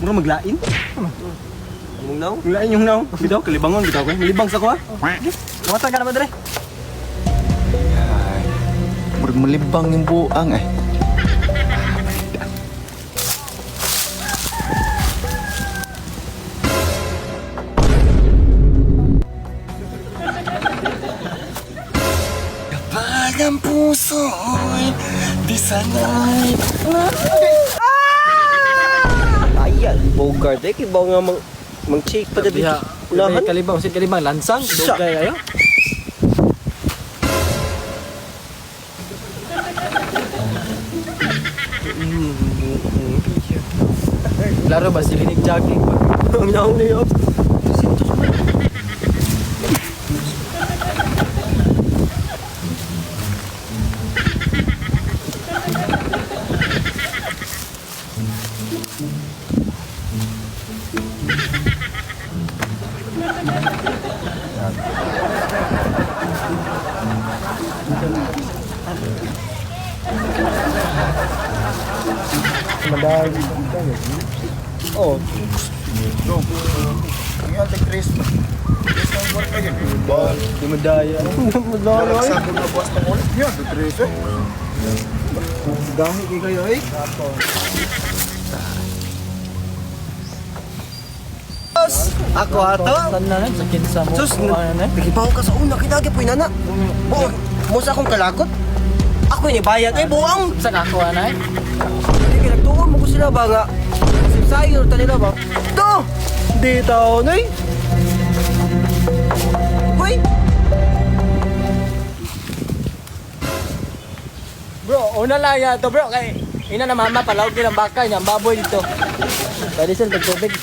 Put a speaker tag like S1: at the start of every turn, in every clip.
S1: Mura maglain.
S2: Imong naong.
S1: Maglain yung naong. Bitaw kalibangon bitaw ko. Malibang sa ko ha.
S2: Mata ka naman dre.
S3: Ay, murag malibang yung buang eh. Kapag ang puso'y di sanay.
S2: Ayan, Bogart eh kibaw nga mang mang check pa dito.
S4: Diha.
S2: Unahan.
S4: Kalibang, sin kalibang lansang,
S2: Siya.
S4: dugay ayo. Laro ba sila nig jogging ba?
S2: Ang naong niyo.
S1: Oh,
S3: Ngayon, take Chris. Chris ang buwan ka Bal.
S1: di madaya. Madaya.
S3: Sa na buwas ng ulit. Yan, Chris eh.
S1: Dami kay kayo eh.
S2: Ako ato.
S4: Tanan na sa kinsa mo.
S2: Sus,
S4: Ano na?
S2: Nagibaw ka sa una kinagi po nana. Buang mo sa akong kalagot. Ako ni bayad eh buang.
S4: Sa ako anay.
S2: Hindi kay nagtuon mo ko sila ba nga. Sayo ta nila ba? To.
S1: Di tao nay.
S2: Hoy,
S4: Bro, una lang ya to bro kay ina na mama palawg nila ang baka niya ang baboy dito. Pwede sila tagtubig.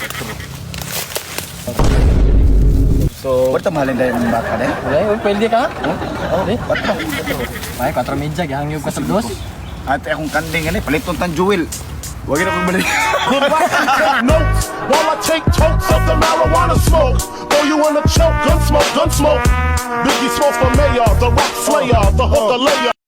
S1: So,
S3: Ba't mahalin tayo ng baka din?
S4: Wala, uy, pwede ka?
S3: Oh,
S4: Pwede.
S3: ba't ba?
S4: Ay, 4 media gihangyog ka sa dos.
S3: Ate akong kanding ano, paliton tang Jewel. Wag na akong balik.
S5: Notes while I take tokes of the marijuana smoke. Throw you in a choke, gun smoke, gun smoke. Biggie Smalls for mayor, the rock slayer, the hooker layer.